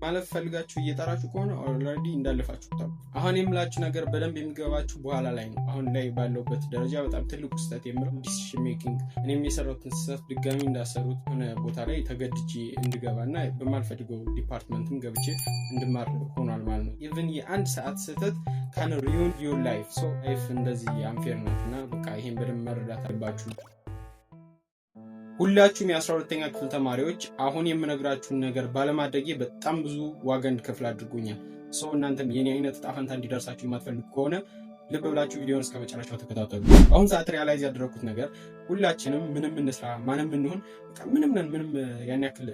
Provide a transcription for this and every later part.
ማለፍ ፈልጋችሁ እየጣራችሁ ከሆነ already እንዳለፋችሁ ቁጠሩ። አሁን የምላችሁ ነገር በደንብ የሚገባችሁ በኋላ ላይ ነው። አሁን ላይ ባለሁበት ደረጃ በጣም ትልቁ ስህተት የምለው decision making፣ እኔም የሰራሁትን ስህተት ድጋሚ እንዳትሰሩት፣ የሆነ ቦታ ላይ ተገድጄ እንድገባ እና በማልፈልገው department ም ገብቼ እንድማር ሆኗል ማለት ነው። Even የአንድ ሰዓት ስህተት can ruin your life። So life እንደዚህ unfair ናት እና በቃ ይሄን በደንብ መረዳት አለባችሁ። ሁላችሁም የ12ኛ ክፍል ተማሪዎች፣ አሁን የምነግራችሁን ነገር ባለማድረጌ በጣም ብዙ ዋጋ እንድከፍል አድርጎኛል። So እናንተም የኔ አይነት ዕጣ ፈንታ እንዲደርሳችሁ የማትፈልጉ ከሆነ ልብ ብላችሁ ቪዲዮን እስከ መጨረሻው ተከታተሉ። አሁን ሰዓት realize ያደረግኩት ነገር ሁላችንም ምንም እንስራ፣ ማንም እንሁን፣ ምንም ነን፣ ምንም ያን ያክል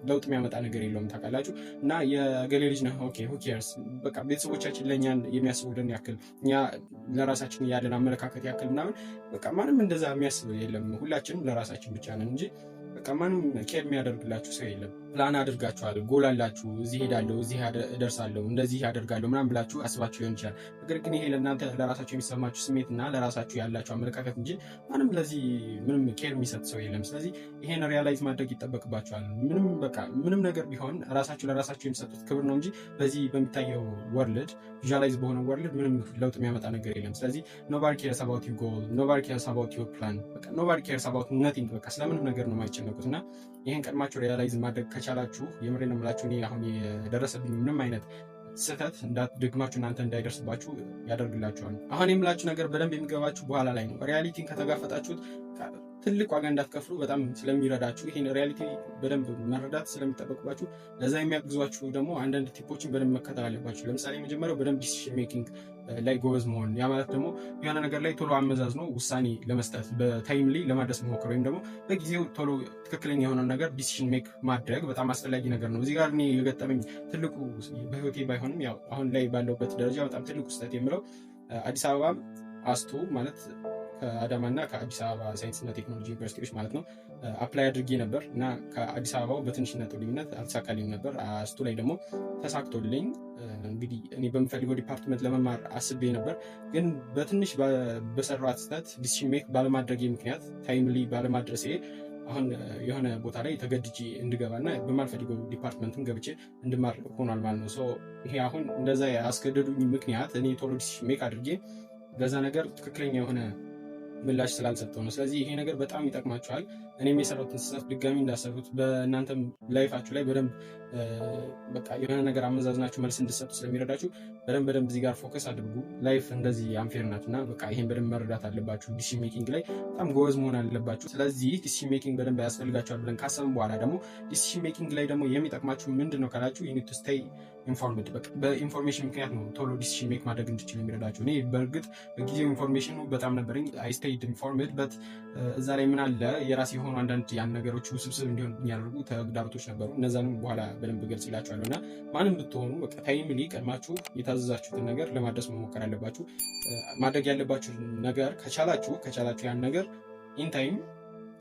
ለውጥ የሚያመጣ ነገር የለውም፣ ታውቃላችሁ። እና የገሌ ልጅ ነህ፣ okay, who cares? በቃ ቤተሰቦቻችን ለእኛ የሚያስቡልን ያክል፣ እኛ ለራሳችን ያለን አመለካከት ያክል ምናምን በቃ ማንም እንደዛ የሚያስብ የለም። ሁላችንም ለራሳችን ብቻ ነን እንጂ በቃ ማንም care የሚያደርግላችሁ ሰው የለም። ፕላን አድርጋችኋል፣ ጎል አላችሁ፣ እዚህ ሄዳለሁ፣ እዚህ እደርሳለሁ፣ እንደዚህ አደርጋለሁ ምናምን ብላችሁ አስባችሁ ሊሆን ይችላል። ነገር ግን ይሄ ለእናንተ ለራሳችሁ የሚሰማችሁ ስሜት እና ለራሳችሁ ያላችሁ አመለካከት እንጂ ማንም ለዚህ ምንም care የሚሰጥ ሰው የለም። ስለዚህ ይሄን realize ማድረግ ይጠበቅባችኋል። ምንም በቃ ምንም ነገር ቢሆን ራሳችሁ ለራሳችሁ የሚሰጡት ክብር ነው እንጂ በዚህ በሚታየው world፣ visualize በሆነ world ምንም ለውጥ የሚያመጣ ነገር የለም። ስለዚህ nobody cares about your goal፣ nobody cares about your plan፣ በቃ nobody cares about nothing። በቃ ስለምንም ነገር ነው የማይጨነቁት። እና ይህን ቀድማችሁ realize ማድረግ ከቻላችሁ፣ የምሬን ነው የምላችሁ፣ እኔ አሁን የደረሰብኝ ምንም አይነት ስህተት ደግማችሁ እናንተ እንዳይደርስባችሁ ያደርግላችኋል። አሁን የምላችሁ ነገር በደንብ የሚገባችሁ በኋላ ላይ ነው። Reality ን ከተጋፈጣችሁት ትልቅ ዋጋ እንዳትከፍሉ በጣም ስለሚረዳችሁ፣ ይህን reality በደንብ መረዳት ስለሚጠበቅባችሁ፣ ለዛ የሚያግዟችሁ ደግሞ አንዳንድ tip ኦችን በደንብ መከተል አለባችሁ። ለምሳሌ የመጀመሪያው በደንብ decision making ላይ ጎበዝ መሆን። ያ ማለት ደግሞ የሆነ ነገር ላይ ቶሎ አመዛዝኖ ውሳኔ ለመስጠት፣ በ timely ለማድረስ መሞከር ወይም ደግሞ በጊዜው ቶሎ ትክክለኛ የሆነውን ነገር decision make ማድረግ በጣም አስፈላጊ ነገር ነው። እዚህ ጋር እኔ የገጠመኝ ትልቁ፣ በህይወቴ ባይሆንም ያው አሁን ላይ ባለሁበት ደረጃ በጣም ትልቁ ስህተት የምለው አዲስ አበባ አስቱ፣ ማለት ከአዳማና ከአዲስ አበባ ሳይንስና ቴክኖሎጂ ዩኒቨርሲቲዎች ማለት ነው፣ apply አድርጌ ነበር እና ከአዲስ አበባው በትንሽ ነጥብ ልዩነት አልተሳካልኝም ነበር። አስቱ ላይ ደግሞ ተሳክቶልኝ እንግዲህ እኔ በምፈልገው department ለመማር አስቤ ነበር። ግን በትንሽ በሰራሁት ስህተት፣ decision make ባለማድረጌ ምክንያት፣ timely ባለማድረሴ አሁን የሆነ ቦታ ላይ ተገድጄ እንድገባ እና በማልፈልገው department ም ገብቼ እንድማር ሆኗል ማለት ነው። ይሄ አሁን እንደዛ ያስገደዱኝ ምክንያት እኔ ቶሎ decision make አድርጌ ለዛ ነገር ትክክለኛ የሆነ ምላሽ ስላልሰጠሁ ነው። ስለዚህ ይሄ ነገር በጣም ይጠቅማችኋል። እኔም የሰራሁትን ስህተት ድጋሚ እንዳትሰሩት፣ በእናንተም life ኣችሁ ላይ በደንብ በቃ የሆነ ነገር አመዛዝናችሁ መልስ እንድትሰጡ ስለሚረዳችሁ በደንብ በደንብ እዚህ ጋር focus አድርጉ። Life እንደዚህ unfair ናት እና በቃ ይሄን በደንብ መረዳት አለባችሁ። Decision making ላይ በጣም ጎበዝ መሆን አለባችሁ። ስለዚህ decision making በደንብ ያስፈልጋችኋል ብለን ካሰብን በኋላ ደግሞ decision making ላይ ደግሞ የሚጠቅማችሁ ምንድን ነው ካላችሁ you need to stay informed። በ information ምክንያት ነው ቶሎ decision make ማድረግ እንድችል የሚረዳችሁ። እኔ በእርግጥ በጊዜው information ኑ በጣም ነበረኝ፣ I stayed informed፣ but እዛ ላይ ምን አለ የራሴ የሆኑ አንዳንድ ያን ነገሮች ውስብስብ እንዲሆን የሚያደርጉ ተግዳሮቶች ነበሩ። እነዛንም በኋላ በደንብ ገልጽላችኋለሁ። እና ማንም ብትሆኑ በቃ timely ቀድማችሁ የታዘዛችሁትን ነገር ለማድረስ መሞከር አለባችሁ። ማድረግ ያለባችሁ ነገር ከቻላችሁ ያን ነገር in time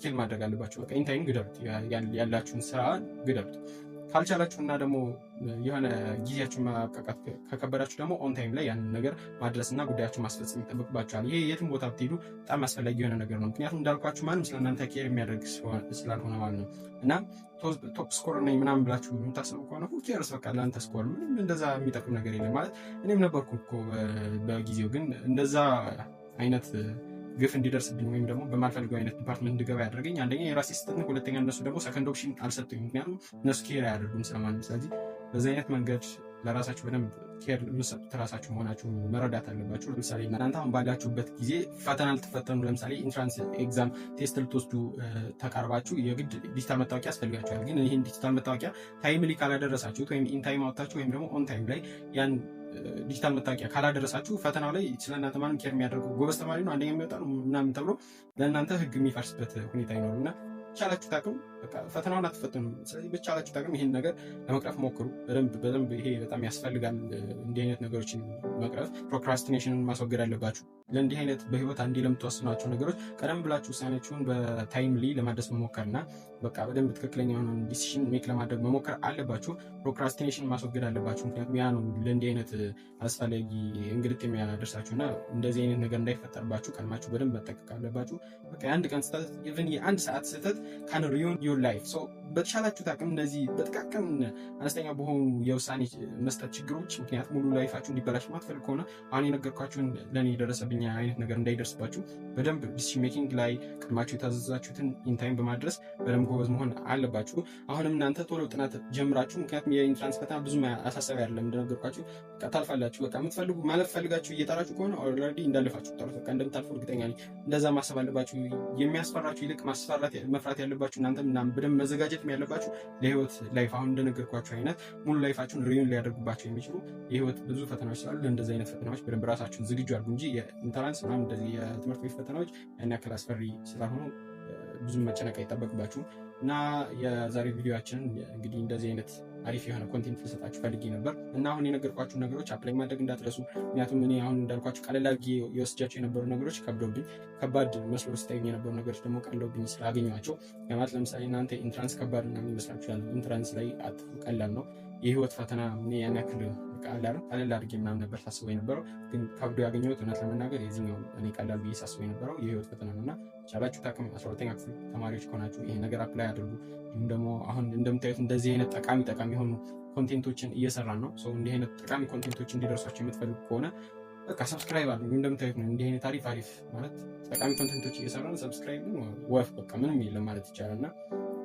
kill ማድረግ አለባችሁ። በቃ in time ግደሉት፣ ያላችሁን ስራ ግደሉት። ካልቻላችሁ እና ደግሞ የሆነ ጊዜያችሁን ማብቃቃት ከከበዳችሁ ደግሞ on time ላይ ያንን ነገር ማድረስና ጉዳያችሁን ማስፈጸም ይጠበቅባችኋል። ይሄ የትም ቦታ ብትሄዱ በጣም አስፈላጊ የሆነ ነገር ነው። ምክንያቱም እንዳልኳችሁ ማንም ስለእናንተ care የሚያደርግ ስላልሆነ ማለት ነው። እና top scorer ነኝ ምናምን ብላችሁ የምታስቡ ከሆነ who cares? በቃ ለአንተ score ምንም እንደዛ የሚጠቅም ነገር የለም። ማለት እኔም ነበርኩ እኮ በጊዜው፣ ግን እንደዛ አይነት ግፍ እንዲደርስብኝ ወይም ደግሞ በማልፈልገው አይነት department እንድገባ ያደረገኝ አንደኛ የራሴ ስህተት ነው፣ ሁለተኛ እነሱ ደግሞ second option አልሰጡኝም። ምክንያቱም እነሱ care አያደርጉም ስለማንም። ስለዚህ በዚህ አይነት መንገድ ለራሳችሁ በደንብ care የምትሰጡት ራሳችሁ መሆናችሁ መረዳት አለባችሁ። ለምሳሌ እናንተ አሁን ባላችሁበት ጊዜ ፈተና ልትፈተኑ፣ ለምሳሌ entrance exam test ልትወስዱ ተቃርባችሁ የግድ ዲጂታል መታወቂያ ያስፈልጋችኋል። ግን ይህን ዲጂታል መታወቂያ timely ካላደረሳችሁት ወይም in time አውጥታችሁ ወይም ደግሞ on time ላይ ያን ዲጂታል መታወቂያ ካላደረሳችሁ ፈተናው ላይ ስለ እናንተ ማንም care የሚያደርገው፣ ጎበዝ ተማሪ ነው፣ አንደኛ የሚወጣ ነው ምናምን ተብሎ ለእናንተ ህግ የሚፈርስበት ሁኔታ ይኖር እና በቻላችሁት አቅም ፈተናውን አትፈተኑም። ስለዚህ በቻላችሁት አቅም ይህን ነገር ለመቅረፍ ሞክሩ። በደንብ በደንብ ይሄ በጣም ያስፈልጋል። እንዲህ አይነት ነገሮችን መቅረፍ፣ procrastination ን ማስወገድ አለባችሁ። ለእንዲህ አይነት በህይወት አንዴ ለምትወስኗቸው ነገሮች ቀደም ብላችሁ ውሳኔያችሁን በ timely ለማድረስ መሞከር እና በቃ በደንብ ትክክለኛ የሆነውን decision make ለማድረግ መሞከር አለባችሁ። Procrastination ማስወገድ አለባችሁ። ምክንያቱም ያ ነው ለእንዲህ አይነት አላስፈላጊ እንግልት የሚያደርሳችሁ እና እንደዚህ አይነት ነገር እንዳይፈጠርባችሁ ቀድማችሁ በደንብ መጠንቀቅ አለባችሁ። በቃ የአንድ ቀን ስህተት፣ even የአንድ ሰዓት ስህተት can ruin your your life። በተሻላችሁት አቅም እንደዚህ በጥቃቅን አነስተኛ በሆኑ የውሳኔ መስጠት ችግሮች ምክንያት ሙሉ life ኣችሁ እንዲበላሽ ማትፈልግ ከሆነ፣ አሁን የነገርኳችሁን ለእኔ የደረሰብኝ አይነት ነገር እንዳይደርስባችሁ በደንብ decision making ላይ ቀድማችሁ የታዘዛችሁትን in time በማድረስ በደንብ ጎበዝ መሆን አለባችሁ። አሁንም እናንተ ቶሎ ጥናት ጀምራችሁ፣ ምክንያቱም የ entrance ፈተና ብዙም አሳሳቢ አይደለም፣ እንደነገርኳችሁ በቃ ታልፋላችሁ። በቃ የምትፈልጉ ማለፍ ፈልጋችሁ እየጣራችሁ ከሆነ already እንዳለፋችሁ ቁጠሩት። በቃ እንደምታልፉ እርግጠኛ ነኝ። እንደዛ ማሰብ አለባችሁ። የሚያስፈራችሁ ይልቅ ማስፈራት መፍራት ያለባችሁ እናንተም በደንብ መዘጋጀት ያለባችሁ ለህይወት life አሁን እንደነገርኳችሁ አይነት ሙሉ life ኣችሁን ruin ሊያደርጉባቸው የሚችሉ የህይወት ብዙ ፈተናዎች ስላሉ ለእንደዚህ አይነት ፈተናዎች በደንብ ራሳችሁን ዝግጁ አድርጉ እንጂ የ entrance ምናምን እንደዚህ የትምህርት ቤት ፈተናዎች ያን ያክል አስፈሪ ስላልሆኑ ብዙም መጨነቅ አይጠበቅባችሁም። እና የዛሬ ቪዲዮአችንን እንግዲህ እንደዚህ አይነት አሪፍ የሆነ content ልሰጣችሁ ፈልጌ ነበር እና አሁን የነገርኳችሁ ነገሮች apply ማድረግ እንዳትረሱ። ምክንያቱም እኔ አሁን እንዳልኳችሁ ቀለል አድርጌ የወስጃቸው የነበሩ ነገሮች ከብዶብኝ፣ ከባድ መስሎ ሲታዩኝ የነበሩ ነገሮች ደግሞ ቀለውብኝ ስላገኘኋቸው፣ ማለት ለምሳሌ እናንተ entrance ከባድ ምናምን ይመስላችኋል። Entrance ላይ አትፍሩ፣ ቀላል ነው። የህይወት ፈተና ያን ያክል ቀለል አድርጌ ምናምን ነበር ሳስበው የነበረው፣ ግን ከብዶ ያገኘሁት እውነት ለመናገር የዚህኛው እኔ ቀላል ብዬ ሳስበው የነበረው የህይወት ፈተና ነው። እና ቻላችሁት አቅም 12ኛ ክፍል ተማሪዎች ከሆናችሁ ይሄ ነገር apply አድርጉ። እንዲሁም ደግሞ አሁን እንደምታዩት እንደዚህ አይነት ጠቃሚ ጠቃሚ የሆኑ content ኦችን እየሰራን ነው። So እንዲህ አይነት ጠቃሚ content ኦች እንዲደርሷቸው የምትፈልጉ ከሆነ በቃ subscribe አድርጉ። እንደምታዩት ነው፣ እንዲህ አይነት አሪፍ አሪፍ ማለት ጠቃሚ content ኦች እየሰራን subscribe ግን ወፍ በቃ ምንም የለም ማለት ይቻላል። እና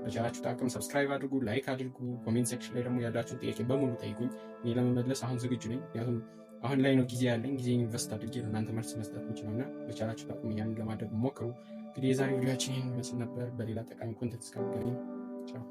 በቻላችሁት አቅም subscribe አድርጉ፣ like አድርጉ። Comment section ላይ ደግሞ ያላችሁን ጥያቄ በሙሉ ጠይቁኝ። እኔ ለመመለስ አሁን ዝግጁ ነኝ። ምክንያቱም አሁን ላይ ነው ጊዜ ያለኝ፣ ጊዜ invest አድርጌ ለእናንተ መልስ መስጠት የምችለው። እና በቻላችሁት አቅም ያንን ለማድረግ ሞክሩ። እንግዲህ የዛሬ ቪዲዮአችን ይህን ይመስል ነበር። በሌላ ጠቃሚ content እስከምገናኝ ቻው።